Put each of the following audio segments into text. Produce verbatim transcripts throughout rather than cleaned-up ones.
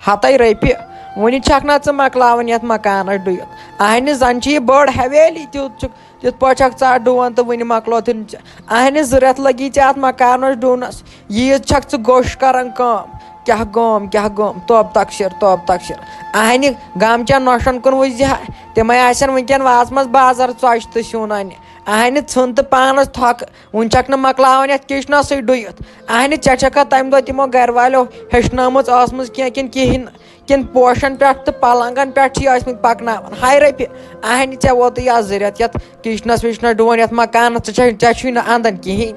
ہتَے رۄپیہِ، وُنہِ چھکھ نہ ژٕ مۄکلاوان یتھ مکانس ڈُیِتھ؟ اہنہِ زن چھِ یہِ بٔڑ حویلی، تیُتھ چھُکھ، تِتھ پٲٹھۍ چھکھ ژٕ اتھ ڈُوان تہٕ وُنہِ مۄکلوتھٕے نہٕ ژےٚ۔ اہنہِ زٕ رٮ۪تھ لٔگی ژےٚ اتھ مکانس ڈُونس، ییٖژ چھکھ ژٕ گوٚش کران کٲم۔ کیاہ گوم، کیاہ گوم، توب تقصیر، توب تقصیر۔ اہنہِ گامچٮ۪ن نۄشن کُن وٕچھ زِ ہا، تِمے آسن وٕنکٮ۪ن وازٕ منٛز بازر ژۄچہِ تہٕ سیُن انہِ۔ اہنہِ ژھُن تہٕ پانس تھۄکہٕ، وُنہِ چھکھ نہٕ مۄکلاوان یتھ کچنسٕے ڈُیِتھ۔ اہنہِ، ژےٚ چھکھا تمہِ دۄہ تِمو گرِ والیو ہیٚچھنٲومٕژ ٲسمٕژ کینٛہہ کِنہٕ کِہیٖنۍ نہٕ؟ کِنہٕ پوشن پٮ۪ٹھ تہٕ پلنگن پٮ۪ٹھ چھِ ٲسمٕتۍ پکناوان؟ ہاے رۄپیہِ، اہنہِ، ژےٚ ووتُے از زٕ رٮ۪تھ یتھ کچنس وچنس ڈُوان، یتھ مکانس، ژٕ چھے، ژےٚ چھُے نہٕ اندان کِہیٖنۍ۔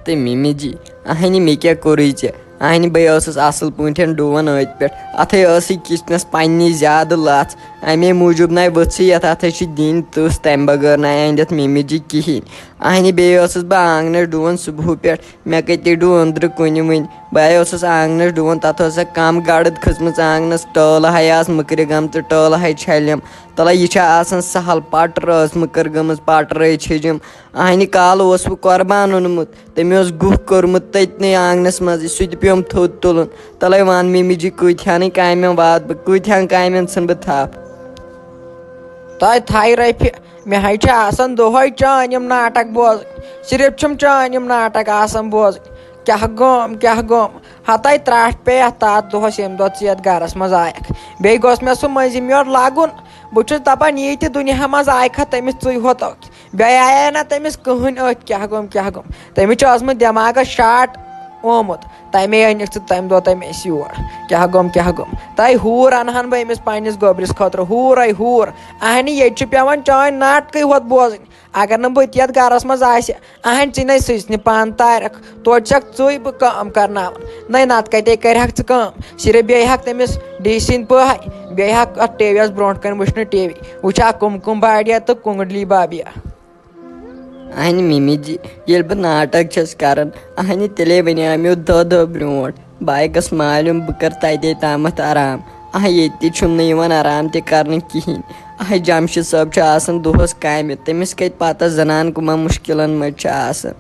تہٕ مِمی جی، اہنہِ، مےٚ کیٛاہ کوٚرُے ژےٚ؟ اہنہِ، بہٕ ٲسٕس اصل پٲٹھۍ ڈُوان أتھۍ پٮ۪ٹھ، اتھے ٲسٕے کچنس پننی زیادٕ لژھ، امے موٗجوٗب نَے ؤژھٕے یتھ، اتھے چھِ دِنۍ تٕژھ، تمہِ بغٲر نَے اندِ یتھ مِمی جی کِہیٖنۍ۔ اہنہِ، بیٚیہِ ٲسٕس بہٕ آنگنس ڈُوان صبحہٕ پٮ۪ٹھ، مےٚ کتہِ ڈُو أنٛدرٕ کُنہِ وُنہِ۔ بہٕ ہَے اوسُس آنگنس ڈُوان، تتھ ٲس سۄ کم گرد کھٔژمٕژ آنگنس، ٹٲلہٕ ہَے آسہٕ مٕکرِ گٔمژٕ، ٹٲلہٕ ہَے چھلِم۔ تلے، یہِ چھا آسان سہل؟ پٹر ٲس مٕکٕر گٔمٕژ، پٹرے چھٔجِم۔ اہنہِ، کالہٕ اوسُس بہٕ قۄربان اوٚنمُت، تٔمۍ اوس گُہہ کوٚرمُت تٔتنٕے آنگنس منٛزٕے، سُہ تہِ پیوم تھوٚد تُلُن۔ تلے وَن مِمی جی، کۭتہن کامٮ۪ن واتہٕ بہٕ، کۭتہن کامٮ۪ن ژھٕنہٕ بہٕ تھپھ؟ تۄہہِ تھایہِ رۄپیہِ، مےٚ حظ چھِ آسان دۄہے چٲنۍ یِم ناٹک بوزٕنۍ، صرف چھِم چٲنۍ یِم ناٹک آسان بوزٕنۍ۔ کیٛاہ گوم، کیٛاہ گوم، ہتاے ترٛٹھ پیٚیہِ اَتھ تَتھ دۄہس، ییٚمہِ دۄہ ژٕ یَتھ گرس منٛز آیکھ۔ بیٚیہِ گوٚژھ مےٚ سُہ مٔنٛزِم یور لگُن۔ بہٕ چھُس دپان، ییٖتہِ دُنیا منٛز آیکھا تٔمِس ژٕے ہوت، بیٚیہِ آیے نہ تٔمِس کٕہٕنۍ أتھۍ۔ کیٛاہ گوٚم، کیٛاہ گوٚم؟ تٔمِس چھُ ٲسمٕژ دٮ۪ماغس شاٹ آمُت۔ تَمے أنِکھ ژٕ تَمہِ دۄہ تٔمۍ أسۍ یور۔ کیٛاہ گوٚم، کیٛاہ گوٚم؟ تۄہہِ ہوٗر اَنہٕ ہن بہٕ أمِس پنٛنِس گوٚبرِس خٲطرٕ، ہوٗرے ہوٗر۔ اہنہِ، ییٚتہِ چھُ پٮ۪وان چٲنۍ ناٹکٕے ہوت بوزٕنۍ۔ اگر نہٕ بہٕ تہِ یَتھ گرس منٛز آسہِ، اہنہِ، ژٕ نے سٕژنہِ پان تارکھ، توتہِ چھکھ ژٕے بہٕ کٲم کرناوان۔ نَے نتہٕ کتے کرِہکھ ژٕ کٲم؟ صرف بیٚیہِ ہکھ تٔمِس ڈی سی پٲہے، بیٚیہِ ہکھ اتھ ٹی وی یس برونٛٹھ کنہِ وٕچھنہٕ ٹی وی، وٕچھا کُم کُم باڈیا تہٕ کُنگڈلی بابیا۔ اہنہِ مِمی جی، ییٚلہِ بہٕ ناٹک چھَس کران، اہنہِ تیٚلے وَنیٛاو مےٚ دۄہ دۄہ برونٛٹھ، بہٕ ہاے گژھٕ مالیُن، بہٕ کرٕ تَتے تامَتھ آرام۔ اہا، ییٚتہِ تہِ چھُم نہٕ یِوان آرام تہِ کرنہٕ کِہیٖنۍ۔ اہا، جمشید صٲب چھُ آسان دۄہَس کامہِ، تٔمِس کَتہِ پَتہ زنان کٕمَن مُشکِلَن منٛز چھِ آسان۔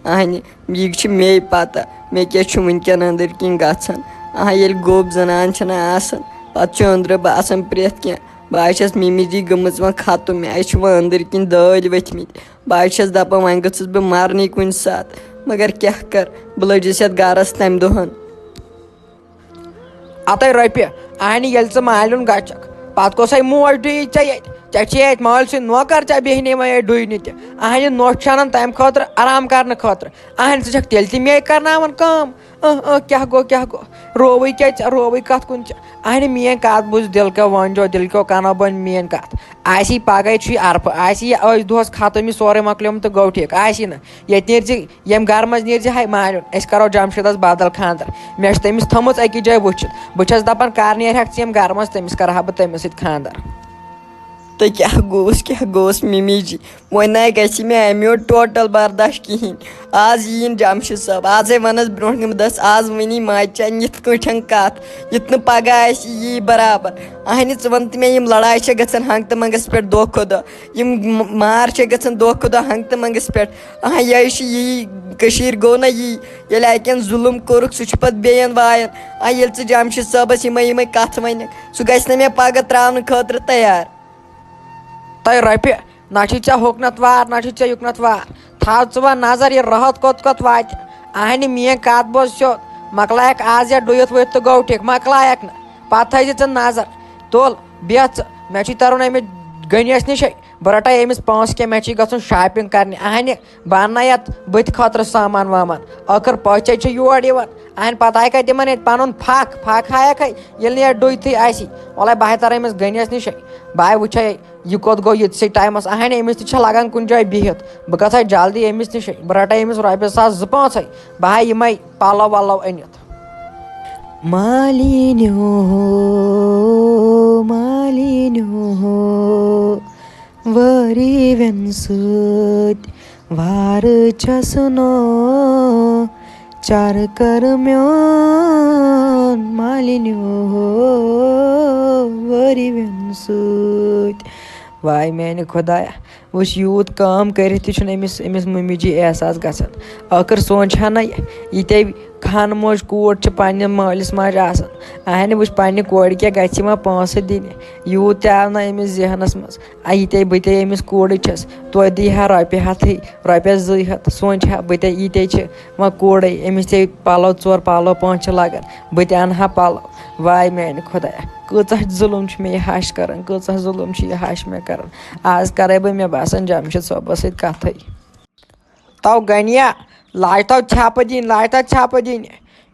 اہنہِ، یہِ چھِ مے پَتہ، مےٚ کیٛاہ چھُ وٕنکٮ۪ن أنٛدٕرۍ کِنۍ گژھان۔ اہا، ییٚلہِ گوٚب زنان چھَنہٕ آسان، پَتہٕ چھُ أنٛدرٕ باسان پرٛٮ۪تھ کینٛہہ۔ بہٕ حظ چھَس مِمی جی گٔمٕژ وۄنۍ ختم، مےٚ حظ چھِ وۄنۍ أنٛدٕرۍ کِنۍ دٲدۍ ؤتھۍ مٕتۍ۔ بہٕ حظ چھَس دَپان، وۄنۍ گٔژھٕس بہٕ مَرنٕے کُنہِ ساتہٕ، مگر کیٛاہ کَرٕ، بہٕ لٔجِس یَتھ گَرَس تَمہِ دۄہَن۔ اَتَے رۄپیہِ، اَہنہِ، ییٚلہِ ژٕ مالیُن گژھکھ، پَتہٕ کۄسَے موج ڈُیی ژےٚ ییٚتہِ؟ ژےٚ چھِ ییٚتہِ مٲلۍ سٕنٛدۍ نوکَر، ژےٚ بیٚہنَے وۄنۍ ییٚتہِ ڈُنہِ تہِ۔ اَہنہِ، نوٚش چھَنہٕ تَمہِ خٲطرٕ، آرام کَرنہٕ خٲطرٕ۔ اَہنہِ، ژٕ چھَکھ تیٚلہِ تہِ مے کَرناوان کٲم۔ اۭں، اۭں، کیٛاہ گوٚو، کیٛاہ گوٚو؟ رووٕے کیٛاہ ژےٚ؟ رووٕے کَتھ کُن ژےٚ؟ اَہنہِ، میٛٲنۍ کَتھ بوٗز دِل کیو، وٲنۍ جو دِل کیو کَنو بٔنۍ میٛٲنۍ کَتھ۔ آسی پَگہٕے چھُے عرفہٕ، آسی یہِ أتھۍ دۄہَس ختم یہِ سورُے مۄکلیومُت تہٕ گوٚو ٹھیٖک، آسی نہٕ۔ ییٚتہِ نیرِ زِ، ییٚمہِ گَرٕ منٛز نیرِ زِ ہاے مالیُن، أسۍ کَرو جمشیٖدَس بدل خانٛدر۔ مےٚ چھِ تٔمِس تھٲومٕژ أکِس جایہِ وٕچھِتھ۔ بہٕ چھَس دَپان، کَر نیرِہَکھ ژٕ ییٚمہِ گَرٕ منٛز، تٔمِس کَرٕ ہا بہٕ تٔمِس سۭتۍ خانٛدر۔ تہٕ کیٛاہ گوٚوُس، کیٛاہ گوٚوُس مِمی جی؟ وۄنۍ نَے گژھِ مےٚ اَمہِ یوت ٹوٹل برداش کِہیٖنۍ۔ آز یِیِن جمشید صٲب، آزے وَنَس برونٛٹھ کَنہِ، بہٕ دَپَس، آز ؤنی ماجہِ چانہِ یِتھ کٲٹھۍ کَتھ، یُتھ نہٕ پَگاہ آسہِ یی برابر۔ اَہنہِ، ژٕ وَن تہٕ مےٚ، یِم لڑایہِ چھےٚ گژھان ہنٛگتہٕ منٛگَس پٮ۪ٹھ دۄہ کھۄتہٕ دۄہ، یِم م-، مار چھےٚ گژھان دۄہ کھۄتہٕ دۄہ ہنٛگتہٕ منٛگَس پٮ۪ٹھ۔ اَہَن، یہِ چھِ یی، کٔشیٖرِ گوٚو نہ یی، ییٚلہِ اَکٮ۪ن ظُلُم کوٚرُکھ، سُہ چھُ پَتہٕ بیٚیَن وایان۔ آ، ییٚلہِ ژٕ جمشید صٲبَس یِمَے یِمَے کَتھٕ وَنَکھ، سُہ گژھِ نہٕ مےٚ پَگاہ ترٛاونہٕ خٲطرٕ تیار۔ تۄہہِ رۄپیہِ، نہ چھُے ژےٚ ہُکنَتھ وار، نہ چھُے ژےٚ یُکنَتھ وار۔ تھاو ژٕ وۄنۍ نظر، یہِ رٲتھ کوٚت کوٚت واتہِ۔ اَہنہِ، میٛٲنۍ کَتھ بوز سیوٚد۔ مۄکلایَکھ آز یا ڈُیِتھ ؤتھۍ تہٕ گوٚو ٹھیٖک، مۄکلایَکھ نہٕ۔ پَتہٕ تھٲیزِ ژٕ نظر۔ تُل، بیٚہہ ژٕ، مےٚ چھُے تَرُن أمِس غنیَس نِشے۔ بہٕ رَٹَے أمِس پونٛسہٕ کینٛہہ، مےٚ چھُے گژھُن shopping کَرنہِ۔ اَہنہِ، بہٕ اَنہٕ نا یَتھ بٕتھِ خٲطرٕ سامان وامان۔ ٲخٕر پٔژھۍ چھِ یور یِوان۔ اَہنہِ، پَتہٕ ہاے کَتہِ یِمَن ییٚتہِ پَنُن پھَکھ، پھَکھ ہایَکھ ہے، ییٚلہِ نہٕ یَتھ ڈُیتھٕے آسی۔ وَلَے بہٕ ہاے تَرٕ أمِس غنیَس نِشے۔ بہٕ ہاے وٕچھے، یہِ کوٚت گوٚو ییٖتسٕے ٹایمَس؟ اَہَنہِ، أمِس تہِ چھےٚ لَگان کُنہِ جایہِ بِہِتھ۔ بہٕ گژھٕ ہا جلدی أمِس نِش، بہٕ رَٹہٕ ہا أمِس رۄپیَس ساس زٕ پانٛژھ ہے، بہٕ ہا یِمَے پَلَو وَلَو أنِتھ۔ مالِنیو ہو، مالِنیو ہو، وٲرِوٮ۪ن سۭتۍ وارٕ چھَس نو، چار کر میون مالِنیو ہو، وٲرِوٮ۪ن سۭتۍ۔ واے میانہِ خۄدایا، وٕچھ، یوٗت کٲم کٔرِتھ تہِ چھُنہٕ أمِس أمِس مُمہِ جی احساس گژھان۔ ٲخٕر سونٛچہِ ہا نہ یہِ، یہِ تے خانہٕ موج کوٗر چھِ پننہِ مٲلِس ماجہِ آسان۔ اہنہِ وٕچھ، پننہِ کورِ کیٛاہ گژھِ یِمن پونٛسہٕ دِنہِ؟ یوٗت تہِ آو نہٕ أمِس ذہنس منٛز۔ آ، یہِ تے بہٕ تے أمِس کوٗرٕے چھَس، توتہِ دی ہا رۄپیہِ ہَتھٕے، رۄپیَس زٕے ہَتھ۔ سونٛچہِ ہا بہٕ تے، یہِ تے چھِ وۄنۍ کوٗرٕے، أمِس تے پَلو ژور پَلو پانٛژھ چھِ لَگان، بہٕ تہِ اَنہٕ ہا پَلو۔ واے میٛانہِ خۄدایا، کۭژاہ ظُلُم چھُ مےٚ یہِ ہَش کَران، کۭژاہ ظُلُم چھُ یہِ ہَش مےٚ کَران۔ آز کَرَے بہٕ، مےٚ باسان، جمشید صٲبَس سۭتۍ کَتھٕے۔ تو غنیہ، لاج تو ژھٮ۪پہٕ دِنۍ، لاج تو ژھٮ۪پہٕ دِنۍ۔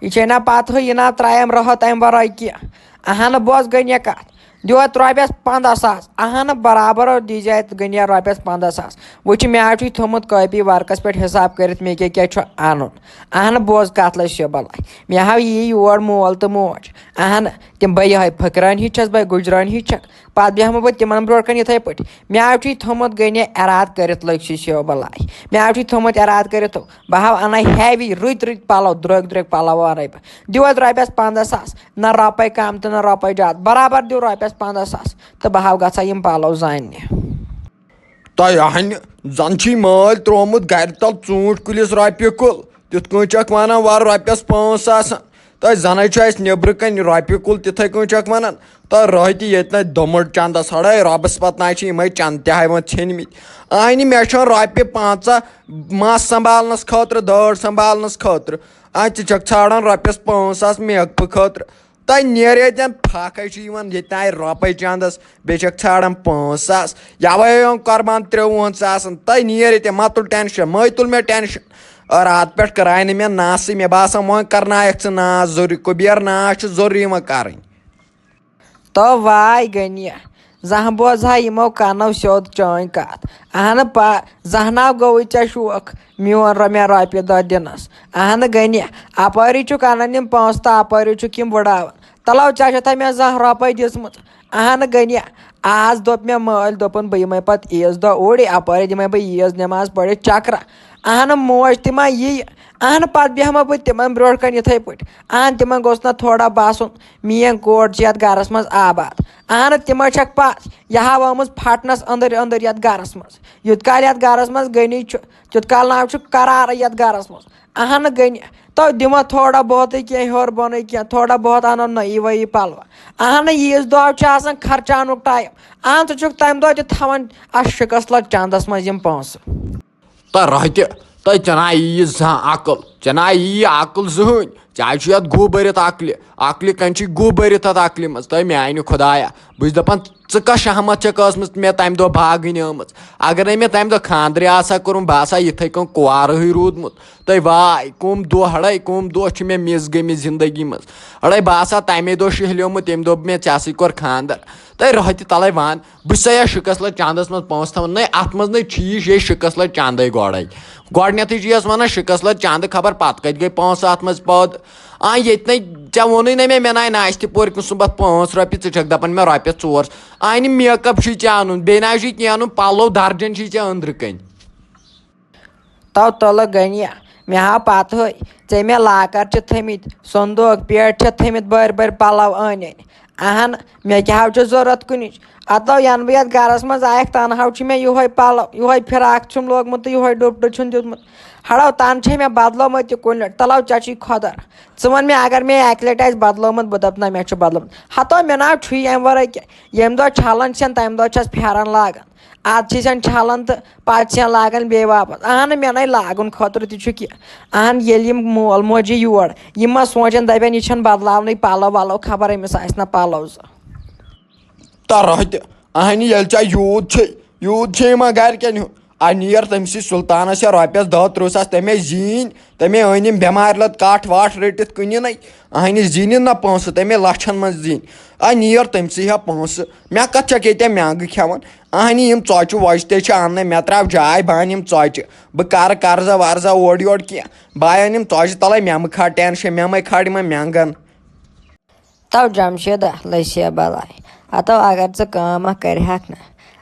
یہِ چھے نہ پَتہٕ ہٕے، یہِ نہ ترٛایم رٲہَت اَمہِ وَرٲے کینٛہہ۔ اَہَن بوز غنیہ کَتھ، دِوت رۄپیَس پنٛداہ ساس۔ اَہَن برابر دیٖزِ اَتہِ غنیہ رۄپیَس پنٛداہ ساس۔ وۄنۍ چھُ مےٚ آو چھُے تھوٚمُت کٲپی ورقَس پٮ۪ٹھ حِساب کٔرِتھ، مےٚ کیٛاہ کیٛاہ چھُ اَنُن۔ اَہَن بوز کَتھ لَج شیبہ لَج، مےٚ ہاو یی یور مول تہٕ موج۔ اَہَن تِم بہٕ یِہوٚے پھٔکران ہِش چھَس، بہٕ گُجران ہِش چھَکھ۔ پَتہٕ بیٚہمہٕ بہٕ تِمَن برونٛٹھ کَنہِ یِتھَے پٲٹھۍ۔ مےٚ آو چھُے تھوٚمُت غنیہ اِرادٕ کٔرِتھ لٔگۍ سٕے شیبہ لَج۔ مےٚ آو چھُے تھوٚمُت اِرادٕ کٔرِتھ، بہٕ ہاو اَنَے ہیوی رٕتۍ رٕتۍ پَلو، درٛوٚگۍ درٛوٚگۍ پَلو اَنَے بہٕ۔ دِوت رۄپیَس پنٛداہ ساس، نہ رۄپَے کَم تہٕ نہ رۄپَے زیادٕ، برابر دِو رۄپیَس پنٛداہ ساس تہٕ بہٕ ہاو گژھا یِم پَلو زاننہِ۔ تۄہہِ اہنہِ زن چھی مٲلۍ تروومُت گرِ تل ژوٗنٛٹھۍ کُلِس رۄپیہِ کُل، تِتھ کٔنۍ چھکھ ونان ور رۄپیس پانٛژھ آسان۔ تۄہہِ زنے چھُ اسہِ نیبرٕ کنہِ رۄپیہِ کُل تِتھے کٔنۍ چھکھ ونان۔ تۄہہِ رٲتۍ ییٚتہِ نَے دوٚمُت چندس ہڑے رۄبس پتہٕ نہ چھِ یِمے چندٕ تہِ ہاے وۄنۍ ژھیٚنمٕتۍ۔ اہنہِ مےٚ چھُ رۄپیہِ پنٛژاہ مس سنبھالنس خٲطرٕ، دٲر سنبھالنس خٲطرٕ۔ آ، ژٕ چھکھ ژھانڈان رۄپیس پانٛژھ ساس میکپہٕ خٲطرٕ۔ تۄہہِ نیرِ ییٚتٮ۪ن پھاکھے چھُ یِوان، ییٚتہِ آیہِ رۄپَے چندَس، بیٚیہِ چھَکھ ژھانڈان پانٛژھ ساس۔ یَوَے یِوان قۄربان ترٛٮ۪وُہَن ساسَن۔ تۄہہِ نیرِ ییٚتٮ۪ن، مہ تُل ٹٮ۪نشَن، مہ تُل مےٚ ٹٮ۪نشَن۔ راتہٕ پٮ۪ٹھ کٔرایہِ نہٕ مےٚ ناسٕے، مےٚ باسان وۄنۍ کَرنایَکھ ژٕ ناس ضروٗری، کُبیر ناس چھُ ضروٗری یِوان کَرٕنۍ۔ تو واے غنیہ، زانٛہہ بوزہا یِمو کَنو سیوٚد چٲنۍ کَتھ۔ اَہنہٕ پا-، زانٛہہ نا گوٚوُے ژےٚ شوق میون رۄ-، مےٚ رۄپیہِ دَہ دِنَس۔ اَہنہٕ غنیہ، اَپٲری چھُکھ اَنان یِم پونٛسہٕ تہٕ اَپٲری چھُکھ یِم وٕڑاوان۔ تَلو ژےٚ چھَتھا مےٚ زانٛہہ رۄپَے دِژمٕژ؟ اَہنہٕ غنیہ، آز دوٚپ مےٚ مٲلۍ، دوٚپُن، بہٕ یِمَے پَتہٕ عیٖذ دۄہ اوٗرۍ، اَپٲرۍ دِمَے بہٕ عیٖذ نٮ۪ماز پٔرِتھ چَکرا۔ اَہنہٕ موج تہِ ما یِیہِ؟ اَہنہٕ پَتہٕ بیٚہمہٕ بہٕ تِمَن برونٛٹھ کَنہِ یِتھَے پٲٹھۍ۔ اَہن تِمَن گوٚژھ نہ تھوڑا باسُن میٛٲنۍ کوٗر چھِ یَتھ گَرَس منٛز آباد۔ اَہنہٕ تِمَے چھَکھ پَتھ، یہِ ہا آمٕژ پھَٹنَس أنٛدٕرۍ أنٛدٕرۍ یَتھ گَرَس منٛز۔ یُتھ کال یَتھ گَرَس منٛز غنی چھُ، تیُتھ کال نہ چھُ قرارٕے یَتھ گَرَس منٛز۔ اَہنہٕ غنی، تو دِمو تھوڑا بہتٕے کینٛہہ ہیوٚر بۄنٕے کینٛہہ، تھوڑا بہت اَنو نٔیی ؤیی پَلوَن۔ اَہنہٕ عیٖذ دۄہ چھُ آسان خرچاونُک ٹایم۔ اَہن ژٕ چھُکھ تَمہِ دۄہ تہِ تھاوان اَتھ شِکَس لَگ چَندَس منٛز یِم پونٛسہٕ۔ تہٕ رۄہتہِ، تۄہہِ ژےٚ نا یی یہِ زانٛہہ عقل؟ ژےٚ نا یی یہِ عقل زٕہٕنۍ؟ ژےٚ آے چھُ یَتھ گُہہ بٔرِتھ عقلہِ۔ عقلہِ کَنہِ چھُے گُہہ بٔرِتھ اَتھ عقلہِ منٛز؟ تہٕ میٛانہِ خۄدایا، بہٕ چھُس دَپان، ژٕ کۄس شہمت چھَکھ ٲسمٕژ مےٚ تَمہِ دۄہ باغٕنۍ آمٕژ؟ اگر نَے مےٚ تَمہِ دۄہ خانٛدرٕے آسہٕ ہا کوٚرمُت، بہٕ آسہٕ ہا یِتھَے کٔنۍ کُوارٕہٕے روٗدمُت۔ تہٕ واے، کٕم دۄہ، ہڑے، کٕم دۄہ چھِ مےٚ مِس گٔمٕتۍ زِندگی منٛز۔ ہڑے، بہٕ آسہٕ ہا تَمے دۄہ شِہلیومُت، ییٚمہِ دۄہ مےٚ ژےٚ سۭتۍ کوٚر خانٛدر۔ تہٕ رۄہتہِ تَلَے وَن، بہٕ چھُسا یا شِکَس لَچھ چَندَس منٛز پونٛسہٕ تھاوان؟ نَے، اَتھ منٛز نَے چھُیی یہِ شِکَس لَچھ چَندَے گۄڈَے۔ گۄڈٕنٮ۪تھٕے چھُ یَس وَنان شِکَس لَچھ چَندٕ، خبر پَتہٕ کَتہِ گٔے پونٛسہٕ اَتھ منٛز پٲدٕ۔ آ، ییٚتہِ نَے ژےٚ ووٚنُے نَے مےٚ، مےٚ نَے نہ آسہِ تہِ پورِ کُن سُمبَتھ پانٛژھ رۄپیہِ، ژٕ چھَکھ دَپان مےٚ رۄپیَس ژور۔ آ، یہِ میک اپ چھُے ژےٚ اَنُن، بیٚیہِ نہ چھُے کینٛہہ اَنُن، پَلو درجن چھُے ژےٚ أنٛدرٕ کَنۍ۔ تو تُلہٕ غنیہ، مےٚ ہا پَتہٕ ہٕے، ژےٚ مےٚ لاکَر چھِ تھٲمٕتۍ، صندوٗق پیٹہِ چھِ تھٲمٕتۍ بٔرۍ بٔرۍ پَلو أنۍ أنۍ۔ اہن، مےٚ کیٛاہ ہا چھُ ضوٚرَتھ کُنِچ؟ اَتو یَنہٕ بہٕ یَتھ گَرَس منٛز آیَکھ، تَنہٕ ہا چھُ مےٚ یِہوٚے پَلو، یِہوٚے فِراک چھُم لوگمُت تہٕ یِہوٚے ڈُپٹہٕ چھُم دیُتمُت۔ ہڑو، تَنہٕ چھے مےٚ بدلومُت تہِ کُنہِ لَٹہِ۔ تَلو، ژےٚ چھُے خۄدر۔ ژٕ وَن مےٚ، اگر مےٚ اَکہِ لَٹہِ آسہِ بدلومُت، بہٕ دَپہٕ نہ، مےٚ چھُ بدلومُت۔ ہَتو، مےٚ نہ چھُے اَمہِ وَرٲے کینٛہہ۔ ییٚمہِ دۄہ چھَلان چھَن، تَمہِ دۄہ چھَس پھٮ۪رَن لاگان۔ اَتھ چھِ سٮ۪ن چھَلان تہٕ پَتہٕ چھِ سٮ۪ن لاگان بیٚیہِ واپَس۔ اَہَن، مےٚ نَے لاگُن خٲطرٕ تہِ چھُ کینٛہہ۔ اَہَن، ییٚلہِ یِم مول موج یی یور، یِم ما سونٛچَن، دَپَن، یہِ چھَنہٕ بدلاونٕے پَلو وَلو، خبر أمِس آسہِ نہ پَلو زٕ۔ تَرٛہَتہِ، اَہَنہِ، ییٚلہِ ژےٚ یوٗت چھے، یوٗت چھے یِمَن گَرِکٮ۪ن ہُنٛد۔ آ، نیر تٔمۍ سٕے سُلطانَس یا رۄپیَس دَہ تٕرٛہ ساس، تٔمۍ ٲسۍ زیٖنۍ، تٔمۍ أنۍ یِم بٮ۪مارِ لَد کَٹھ واٹھ رٔٹِتھ کٕنِنَے۔ اَہَنہِ زیٖنِن نہ پونٛسہٕ، تٔمۍ ٲسۍ لَچھَن منٛز زیٖنۍ۔ آ، نیر تٔمۍ سٕے ہا پونٛسہٕ۔ مےٚ کَتھ چھَکھ ییٚتٮ۪ن مٮ۪نٛگہٕ کھٮ۪وان؟ اَہنہِ، یِم ژۄچہِ وۄچہِ تہِ چھِ اَننَے، مےٚ ترٛاو جاے، بہٕ اَنہٕ یِم ژۄچہِ۔ بہٕ کَرٕ قرضہ ورضہ اورٕ یورٕ کینٛہہ، بہٕ اَنہٕ یِم ژۄچہِ تَلَے، مےٚ مہٕ کھار ٹٮ۪نشَن، مےٚ مَے کھار یِمَن مٮ۪نٛگَن۔ تو جمشیدہ، لٔسیا بَلاے۔ ہَتو، اگر ژٕ کٲم اَکھ کَرِہَکھ نہ،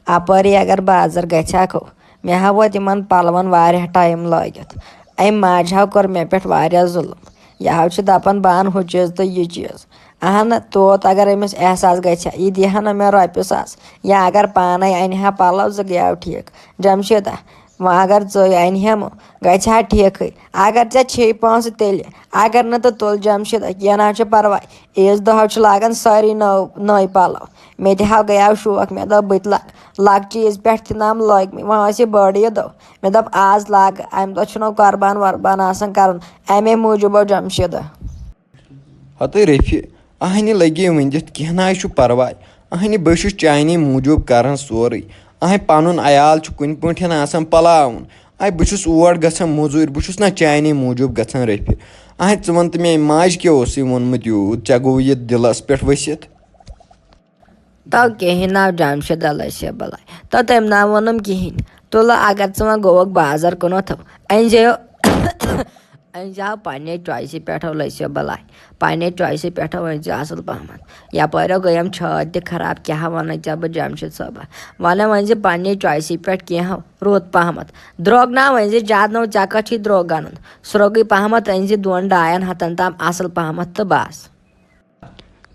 اَپٲری اگر بازر گژھِ ہَکھ ہو، مےٚ ہا ووت یِمَن پَلوَن واریاہ ٹایم لٲگِتھ۔ أمۍ ماجہِ ہا کوٚر مےٚ پٮ۪ٹھ واریاہ ظُلُم۔ یہِ ہا چھُ دَپان بہٕ اَنہٕ ہُہ چیٖز تہٕ یہِ چیٖز۔ اہنہٕ، توت اگر أمِس احساس گژھِ ہا، یہِ دِیہِ ہا نہٕ مےٚ رۄپیہِ ساس۔ یا اگر پانَے اَنہِ ہا پَلو زٕ، گٔیو ٹھیٖک۔ جمشیٖدہ، وۄنۍ اگر ژٕے اَنہِ ہٮ۪مہٕ، گژھِ ہا ٹھیٖکھٕے۔ اگر ژےٚ چھے پونٛسہٕ تیٚلہِ، اگر نہٕ تہٕ تُل جمشیٖدہ، کینٛہہ نہ حظ چھُ پَرواے۔ عیٖذ دۄہ حظ چھُ لاگان سٲری نٔو، نٔوۍ پَلو۔ مےٚ تہِ ہا گٔیو شوق، مےٚ دوٚپ بہٕ تہِ لاگہٕ۔ لۄکچہِ عیٖذ پٮ۪ٹھ تہِ نام لٲگۍ مٕتۍ، وۄنۍ ٲس یہِ بٔڑ عیٖد دۄہ۔ مےٚ دوٚپ آز لاگہٕ، اَمہِ دۄہ چھُنہٕ قۄربان وۄربان آسان کَرُن، اَمے موٗجوٗب اوس جمشیٖدہ۔ ہتٕے رفیع، اہنہِ لگے ؤنِتھ کینٛہہ نہ حظ چھُ پرواے۔ اہنہِ بہٕ چھُس چانی موٗجوٗب کران سورُے۔ اہنہِ پنُن عیال چھُ کُنہِ پٲٹھۍ آسان پلاوُن۔ اہنہِ بہٕ چھُس اور گژھان موٚزوٗرۍ، بہٕ چھُس نہ چانی موٗجوٗب گژھان رفیع۔ اہنہِ ژٕ وَن تہٕ مےٚ ماجہِ کیٛاہ اوسُے ووٚنمُت یوٗت، ژےٚ گوٚو یہِ دِلس پٮ۪ٹھ ؤسِتھ؟ تو کِہیٖنۍ ناو جمشیٖد اللہ سے بلاے۔ تو تٔمۍ ناو ووٚنُم کِہیٖنۍ۔ تُلہٕ اگر ژٕ وۄنۍ گوٚوکھ بازر کُنتھ، أنۍ زیو أنۍ زیو پننہِ چویسہِ پٮ۪ٹھو لٔسیو بلاے۔ پننہِ چویسہِ پٮ۪ٹھو أنۍ زیو اصل پہمتھ۔ یپٲرۍ گٔیم چھٲتۍ تہِ خراب، کیٛاہ ونہٕ ژےٚ بہٕ جمشیٖد صٲبہ؟ ونہٕ ؤنۍ زِ پننہِ چویسہِ پٮ۪ٹھ کینٛہہ رُت پہمتھ۔ درٛوگ نہ ؤنۍ زِ زیادٕ نو، ژےٚ کتھ چھُے درٛوگ انُن؟ سرٛوگٕے پہمتھ أنۍ زِ دۄن ڈاین ہتن تام اصل پہمتھ تہٕ بس۔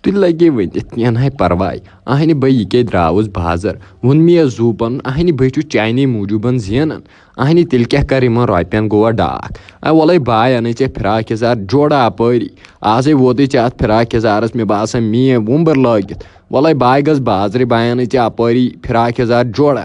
تُہۍ لگے ؤنِتھ، کینٛہہ نہٕ پرواے۔ اہنہِ بہٕ یہِ کیٛاہ درٛاوُس بازر، ووٚن مےٚ یَس زوٗپن، اہنہِ بہٕ چھُس چاینی موٗجوٗبن زینان۔ اہنہِ تیٚلہِ کیٛاہ کر یِمن رۄپین گوٚوا ڈاکھ؟ اے وَلَے باے، اَنَے ژےٚ فراک یَزار جوڑا اَپٲری۔ آزَے ووتُے ژےٚ اَتھ فراک یَزارَس، مےٚ باسان، مے وُمبٕر لٲگِتھ۔ وَلَے باے گٔژھ بازرٕ، باے اَنَے ژےٚ اَپٲری فراک یَزار جوڑا۔